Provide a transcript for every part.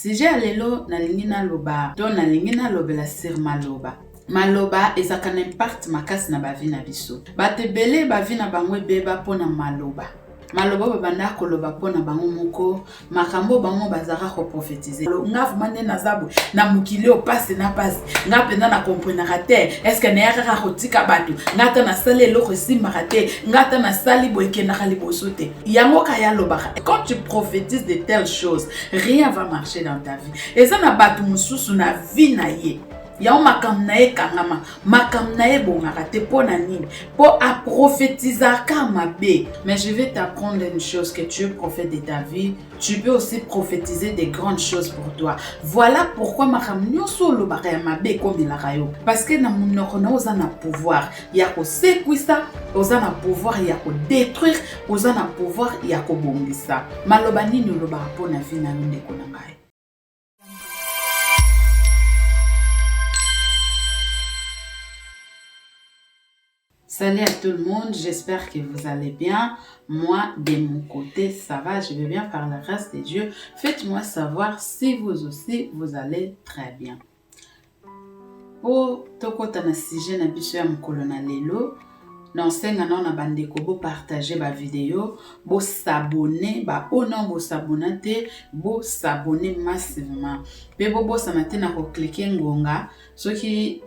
Sujet ya lelo nalingi naloba to nalingi nalobela sur maloba. Maloba ezalaka na impact makasi na ba vie na biso. Bato ebele ba vie na bango ebeba mpo na maloba. Maloba oyo babandaka koloba mpo na bango moko, makambo oyo bango bazalaka ko prophétiser. Nga vraiment nde naza boye na mokili oyo pasi na pasi, nga mpenza na comprenaka te, est ce que naya kaka kotika bato, nga ata nasali eloko esimbaka te, nga ata nasali boye ekendaka liboso te. Yango kaka ye alobaka, quand tu prophétises de telles choses, rien va marcher dans ta vie. Eza na bato mosusu na vie na ye, yango makambo na ye ekangama, makambo na ye ebongaka te. Mpo na nini? Mpo aprofetizaka mabe. Mais je vais t'apprendre une chose, que tu es prophète de ta vie, tu peux aussi prophétiser des grandes choses pour toi. Voilà pourquoi makambo nyonso olobaka ya mabe ekomelaka yo, parce que na monoko na oza na pouvoir ya kosekwisa, oza na pouvoir ya kodétruire, oza na pouvoir ya kobongisa. Maloba nini olobaka mpo na vie na yo, ndeko na ngai? Salut à tout le monde, j'espère que vous allez bien. Moi, de mon côté, ça va, je vais bien par la grâce de Dieu. Faites-moi savoir si vous aussi, vous allez très bien. Po tokota na sujet na biso ya mokolo na lelo, na osenga nao na bandeko bo partager ba video, bo s'abonner, ba oyo nao bo s'abonna te, bo s'abonner massivement. Pe bobosana te na ko cliquer ngonga soki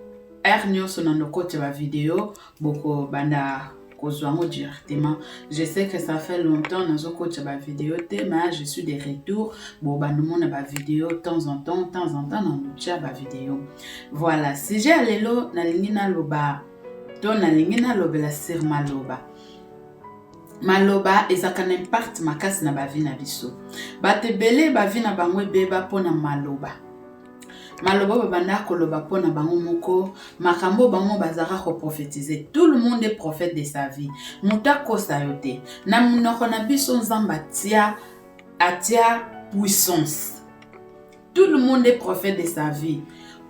heure nyonso na ndokoti ba video boko banda kozwa yango directement. Je sais que ça fait longtemps nazokotya ba video te, mais je suis de retour. Bobanda omona ba video temps en temps, temps en temps na ndotya ba video. Voilà, sujet ya lelo nalingi naloba to nalingi nalobela sur maloba. Maloba ezalaka na impact makasi na ba vie na biso. Bato ebele ba vie na bango ebeba mpo na maloba. Maloba oyo babandaka koloba mpo na bango moko, makambo oyo bango bazalaka ko prophétiser. Tout le monde est prophète de sa vie. Moto akosa yo te. Na monoko na biso Nzambe atia atia puissance. Tout le monde est prophète de sa vie.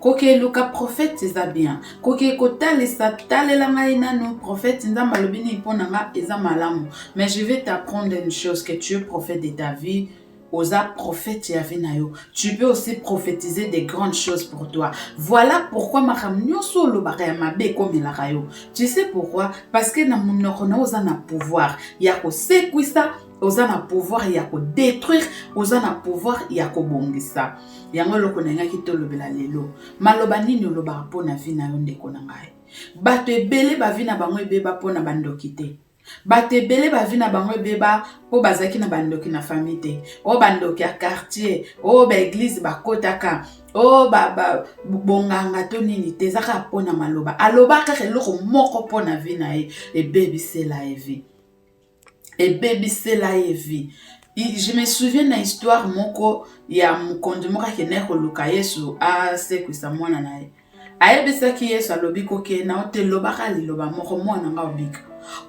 Kokeluka prophète eza bien. Koke kotalisa talela ngai nanu prophète Nzambe alobi nini mpo na nga eza malamu. Mais je vais t'apprendre une chose, que tu es prophète de ta vie. Oza prophète ya vie na yo. Tu peux aussi prophétiser des grandes choses pour toi. Voilà pourquoi makambo nyonso olobaka ya mabe ekomelaka yo. Tu sais pourquoi? Parce que na monoko na oza na pouvoir ya kosekwisa, oza na pouvoir ya kodétruire, oza na pouvoir ya kobongisa. Yango eloko nalingaki tolobela lelo. Maloba nini olobaka mpo na vie na yo, ndeko na ngai? Bato ebele ba vie na bango ebeba mpo na bandoki te. Bato ebele ba vie na bango ebeba mpo bazalaki na bandoki na famille te. O bandoki ya quartier, o ba église bakotaka, o ba, ba bonganga to nini te, eza kaka mpo na maloba. Aloba kaka eloko moko mpo na vie na ye, ebebisela ye vie. Ebebisela ye vie. Je me souviens na histoire moko ya mokonzi moko akendaki koluka Yesu asekwisa mwana na ye. Ayebisaki Yesu, alobi kokende na yo te, lobaka liloba moko mwana nga obika.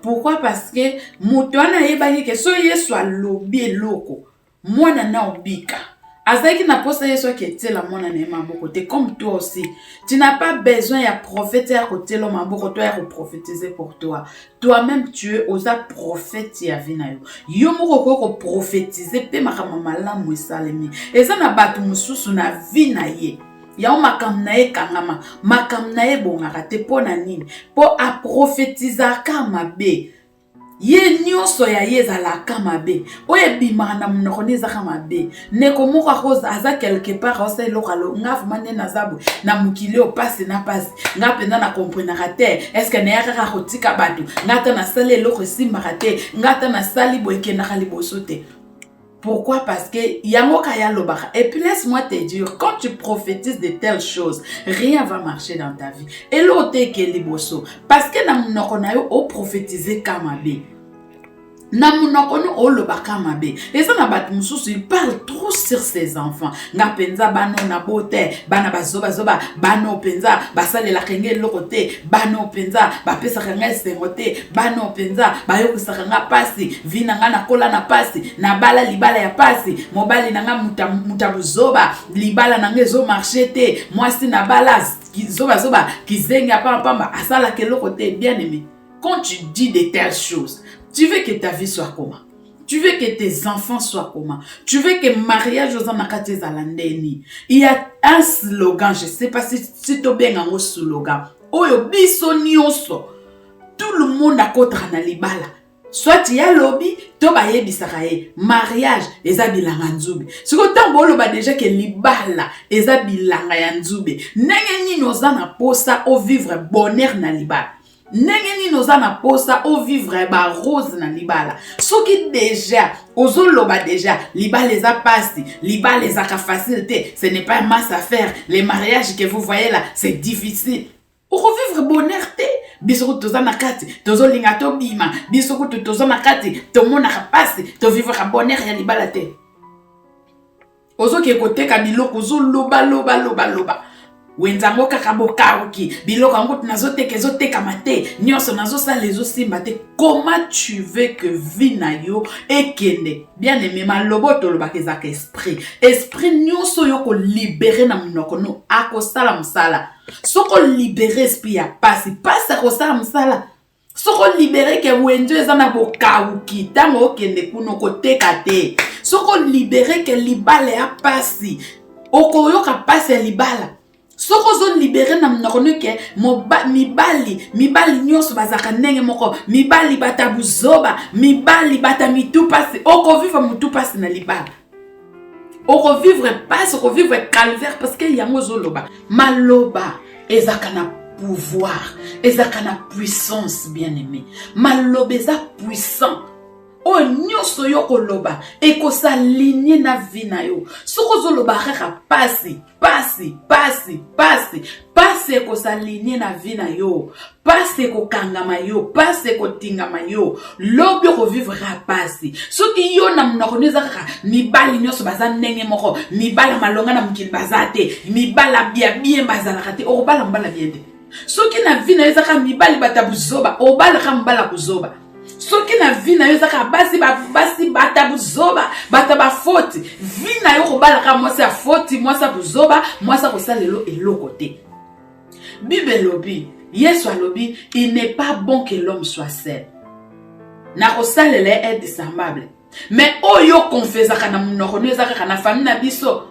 Pourquoi? Parce que moto wana ayebaki ke soki Yesu alobi eloko mwana na obika. Azalaki na posa Yesu aketiela mwana na ye maboko te. Comme toi aussi, tu n'as pas besoin ya prophète ya kotiela maboko to ya koprophétiser pour toi. Toi-même tu es oza prophète ya vie na yo. Yo moko okoki koprophétiser mpe makambo malamu esalemi. Eza na bato mosusu na vie na ye, yango makambo na ye ekangama, makambo na ye ebongaka te. Mpo na nini? Mpo aprofetizaka mabe. Ye nyonso ya ye ezalaka mabe, oyo ebimaka na monoko nde ezaka mabe. Ndeko moko aza quelque part aosala eloko, alo nga vraiment nde naza boye na mokili oyo pasi na pasi, nga mpenza na comprenaka te, est ce que naya kaka kotika bato, nga ata nasali eloko esimbaka te, nga ata nasali boye ekendaka liboso te. Pourquoi? Parce que yango kaya lobaka. Et puis laisse-moi te dire, quand tu prophétises de telles choses, rien va marcher dans ta vie. Eloko te eke liboso. Parce que na monoko na yo o prophétiser ka mabe. Na monoko no olobaka mabe. Eza na bato mosusu, il parle trop sur ses enfants. Nga mpenza bana na bote, bana bazobazoba, bana mpenza basalelaka ngai eloko te, bana mpenza bapesaka ngai esengo te, bana mpenza bayokisaka nga pasi, vie na nga nakola na pasi, nabala libala ya pasi, mobali na nga muta buzoba, libala na nga ezomarche te, mwasi nabala zobazoba, kizengi ya pamba asalaka eloko te. Bien aimé, quand tu dis de telles choses, tu veux que ta vie soit comment? Tu veux que tes enfants soient comment? Tu veux que mariage oza na kati ezala ndeni? Il y a un slogan, je sais pas si, si tobenga yango slogan, oyo biso nyonso, tout le monde akotaka na libala. Soit ya lobi to bayebisaka ye mariage eza bilanga nzube. Sikoyo ntango boloba deja ke libala eza bilanga ya nzube, ndenge nini oza na posa ovivre bonheur na libala? Ndenge nini oza na posa ovivre ba rose na libala soki deja ozoloba deja libala eza pasi, libala ezaka facile te, ce n'est pas masse à faire, les mariages que vous voyez là, c'est difficile, okovivre bonheur te. Biso kutu toza na kati, tozolinga tobima. Biso kutu toza na kati, tomonaka pasi, tovivraka bonheur ya libala te. Ozokende koteka biloko, ozoloba loba loba loba, wenze yango kaka bokauki, biloko yango nazoteka ezotekama te, nyonso nazosala ezosimba te. Comment tu veux que vie na yo ekende bien aimé? Maloba tolobaka ezalaka esprit. Esprit nyonso oyo kolibérer na monoko no akosala mosala. Soki olibérer esprit ya pasi, pasi akosala mosala. Soki olibérer ke wenze eza na bokauki, ntango okende kuna okoteka te. Soki olibérer ke libala ya pasi, okoyoka pasi ya libala. Soki ozolibérer na monoko no ke mibali nyonso bazalaka ndenge moko, mibali bata buzoba, mibali bata mitu pasi, okovivre motu pasi na libala, okovivre pasi, okovivre calvaire, parce que yango ozoloba. Maloba ezalaka na pouvoir, ezalaka na puissance. Bien aimé, maloba eza puissant. Oyo nyonso yo koloba ekos'aligner na vie na yo. Soki ozoloba kaka pasi, pasi, pasi, pasi, pasi ekos'aligner na vie na yo, pasi ekokangama yo, pasi ekotingama yo, lobi okovivre kaka pasi. Soki yo na monoko no eza kaka mibali nyonso baza ndenge moko, mibala malonga na mokili baza te, mibala bia bien bazalaka te, okobala mobala bien te. Soki na vie na yo eza kaka mibali bata buzoba, obalaka mobala buzoba. Soki na vie na yo eza kaka basi, basi bata buzoba, bata bafoti, vie na yo kobalaka mwasi ya foti, mwasi ya buzoba, mwasi akosala lelo eloko te. Bible elobi, Yesu alobi: "Il n'est pas bon que l'homme soit seul, nakosalela ye aide semblable." Mais oyo konfesaka na monoko no eza kaka na famille na biso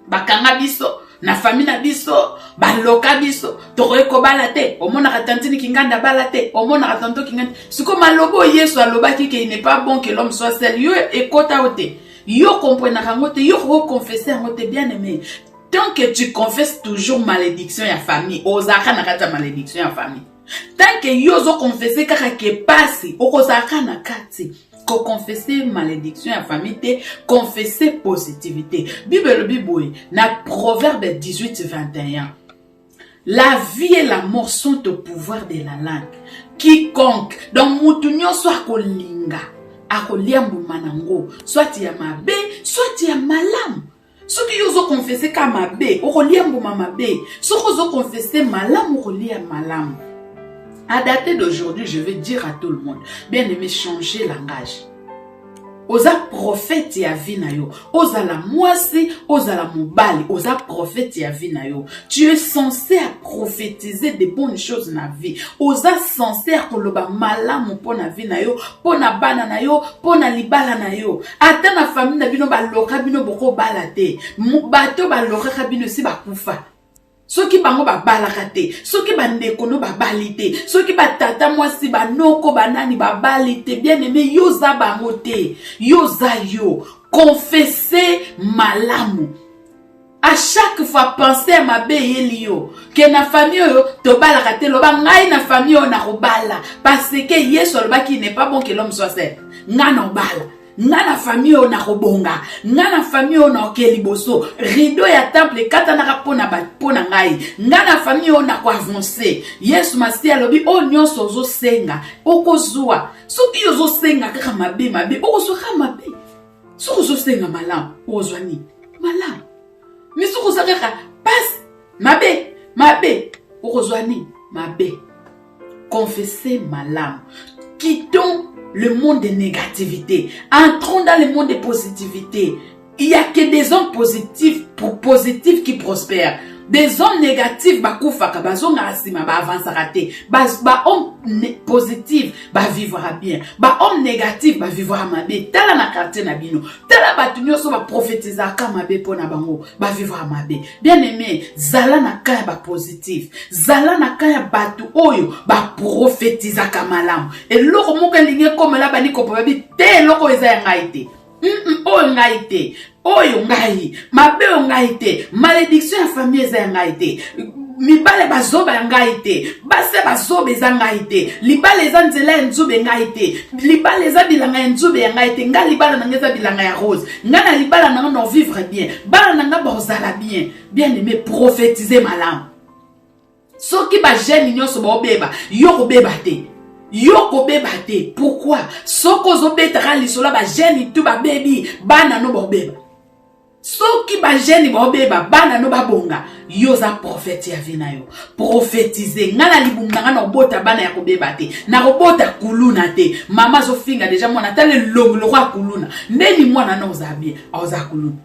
bakanga biso, na famille na biso baloka biso, tokoki kobala te, omonaka tantine Kinganda bala te, omonaka tonton Kinganda. Sikoyo maloba oyo Yesu alobaki ke il n'est pas bon que l'homme soit seul, yo ekota yo te, yo komprenaka yango te, yo kokonfesser yango te. Bien aimé, tant que tu confesses toujours malédiction ya famille, ozalaka na kati ya malédiction ya famille. Tant que yo ozokonfesser kaka ke pasi, okozalaka na kati. Koconfesser malédiction ya famille te, confesser positivité. Bible elobi boye na Proverbe 18 21: "La vie et la mort sont au pouvoir de la langue. Quiconque", donc mutu nyonso akolinga, akolia mbuma nango, soit ya mabe, soit ya malamu. Soki yo ozokonfesser ka mabe, okolia mbuma mabe. Soki ozokonfesser malamu, okolia malamu. À dater d'aujourd'hui, je vais dire à tout le monde, bien aimé, changer langage. Oza prophète ya vie na yo. Ozala mwasi, ozala mobali, oza prophète ya vie na yo. Tu es censé à prophétiser de bonnes choses na vie. Oza censé ya koloba malamu mpo na vie na yo, mpo na bana na yo, mpo na libala na yo. Ata na famille na bino baloka bino bokobala te, bato balokaka bino esi bakufa. Soki bango babalaka te, soki bandeko no babali te, soki batata mwasi, banoko, banani babali te, bien aimé, yo oza bango te, yo oza yo. Confesse malamu. À chaque fois pensée ya mabe eyeli yo ke na famille oyo tobalaka te, loba: "Ngai na famille oyo nakobala, parce que Yesu alobaki n'est pas bon que l'homme soit seul. Ngai na obala, nga na famille oyo nakobonga, nga na famille oyo nakoke liboso, rideau ya temple ekatanaka mpo na ngai, nga na famille oyo nakoavancer." Yesu Masiya alobi oyo nyonso ozosenga okozwa. Soki ozosenga kaka mabe mabe, okozwa kaka mabe. Soki ozosenga malamu, okozwa nini? Malamu. Mais soki oza kaka pasi, mabe mabe, okozwa nini? Mabe. Confesser malamu. Quittons le monde de négativité, entrons dans le monde de positivité. Il y a que des hommes positifs pour positifs qui prospèrent. Des hommes négatifs bakufaka, bazongaka nsima, baavansaka te. Bahomme positif bavivra bien, bahomme négatif bavivra mabe. Tala na quartier na bino, tala bato nyonso baprofetizaka mabe mpo na bango, bavivra mabe. Bien aimé, zala na camp ya bapositif, zala na camp ya bato oyo baprofetizaka malamu. Eloko moko elingi ekomela bani kopo babi te, eloko eza ya ngai te, oyo ngai te, oyo ngai mabe, oyo ngai te, malédiction ya famille eza ya ngai te, mibale bazoba ya ngai te, basi bazoba eza ngai te, libala eza nzela ya nzube ngai te, libala eza bilanga ya nzube ya ngai te. Ngai libala na ngai eza bilanga ya rose. Ngai na libala na ngai na vivre bien, bana na ngai bazala bien. Bien aimé, prophétise malamu. Soki bajeune nyonso baobeba, yo kobeba te, yo kobeba te. Pourquoi? Soki ozobetaka lisolo ya bajeune tu babebi, bana no baobeba. Soki bajeune baobeba, bana no babonga. Yo oza prophète ya vie na yo, prophétise: ngai na libumu na ngai nakobota bana ya kobeba te, nakobota kuluna te. Mama azofinga déjà mwana, tala elongi lokwa kuluna. Ndeni mwana na oza bien, aoza kuluna.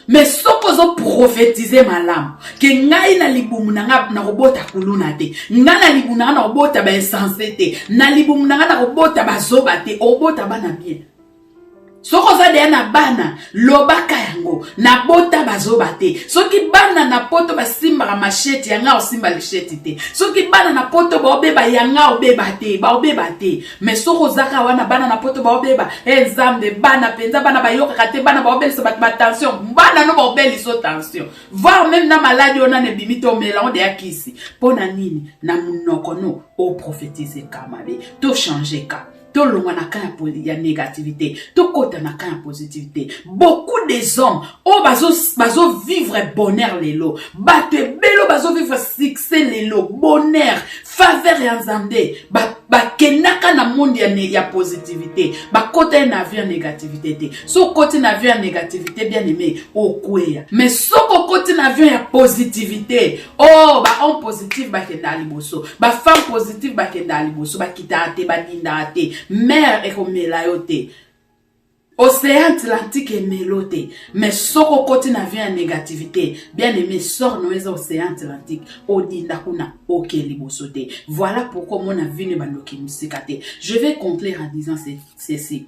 Mais soki ozoprophétise malamu ke ngai na libumu na ngai nakobota kuluna te, ngai na libumu na ngai nakobota bainsensé te, na libumu na ngai nakobota bazoba te, obota bana bien. Soki oza deya na bana, lobaka yango: nabota bazoba te. Soki bana na poto basimbaka machette, yanga osimba machette te. Soki bana na poto baobeba, yanga obeba te, baobeba te. Mais soki ozaka wana, bana na poto baobeba, e Nzambe, bana mpenza, bana bayokaka te, bana baobelisa bato batension, bana no baobelisa tension, voire même na maladie oyo nano ebimi te, omela ngo deya kisi. Mpo na nini? Na monoko no oprophétise ka mabe. Tochange ka, tolongwa na camp ya négativité, tokɔta na camp ya positivité. Beaucoup des hommes oyo bazovivre bonheur lelo, bato ebele oyo bazovivre succès lelo, bonheur, faveur ya Nzambe, bakendaka na monde ya positivité, bakɔta ye na avion ya négativité te. So okɔti na avion ya négativité, bien aimé, okweya. Mais soki okɔti na avion ya positivité, oh, bahomme positif bakendaka liboso, bafemme positive bakendaka liboso, bakitaka te, badindaka te, mer ekomela yo te, océan Atlantique emelo te. Mais soki okoti na avion ya négativité, bien aimé, sort no eza océan Atlantique, odinda kuna, oke liboso te. Voilà pourquoi omona vino ebandoki mosika te. Je vais conclure en disant ceci: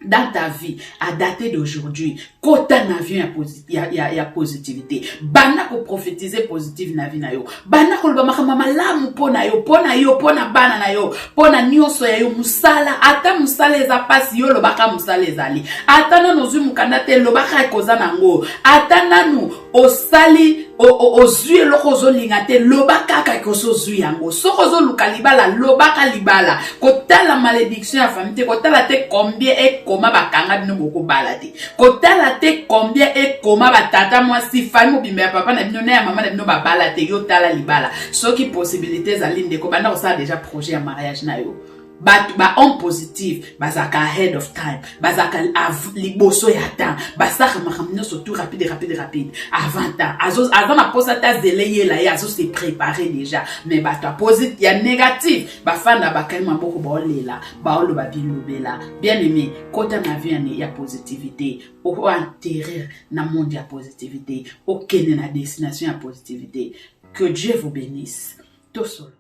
dans ta vie, à dater d'aujourd'hui, kota na avion ya positivité. Banda koprophétise positive na vie na yo, banda koloba makambo malamu mpo na yo, mpo na yo, mpo na bana na yo, mpo na nyonso ya yo. Mosala, ata mosala eza mpasi, yo olobaka mosala ezali. Ata nanu ozwi mokanda te, lobaka ekoza nango. Ata nanu osali, ozwi eloko ozolinga te, loba kaka ekosi ozwi yango. Soki ozoluka libala, lobaka libala. Kotala malédiction ya famille te, kotala te combien ekoma bakanga bino bokobala te, kotala te combien ekoma batata mwasi, famille mobimba ya papa na bino na ya mama na bino babala te. Yo tala libala. Soki possibilité ezali, ndeko, banda kosala déjà projet ya mariage na yo. Bato bahomme positif bazalaka ahead of time, bazalaka liboso ya temps, basalaka makambo nyonso tout rapide, rapide, rapide, avant temps. Aza na mposa te azele yela ye, azose préparer déjà. Mais bato ya négatif bafanda, bakangi maboko, baolela, baoloba bilobela. Bien aimé, kota na avion ya positivité, oatterrir na monde ya positivité, okende na destination ya positivité. Que Dieu vous bénisse. Tosolo.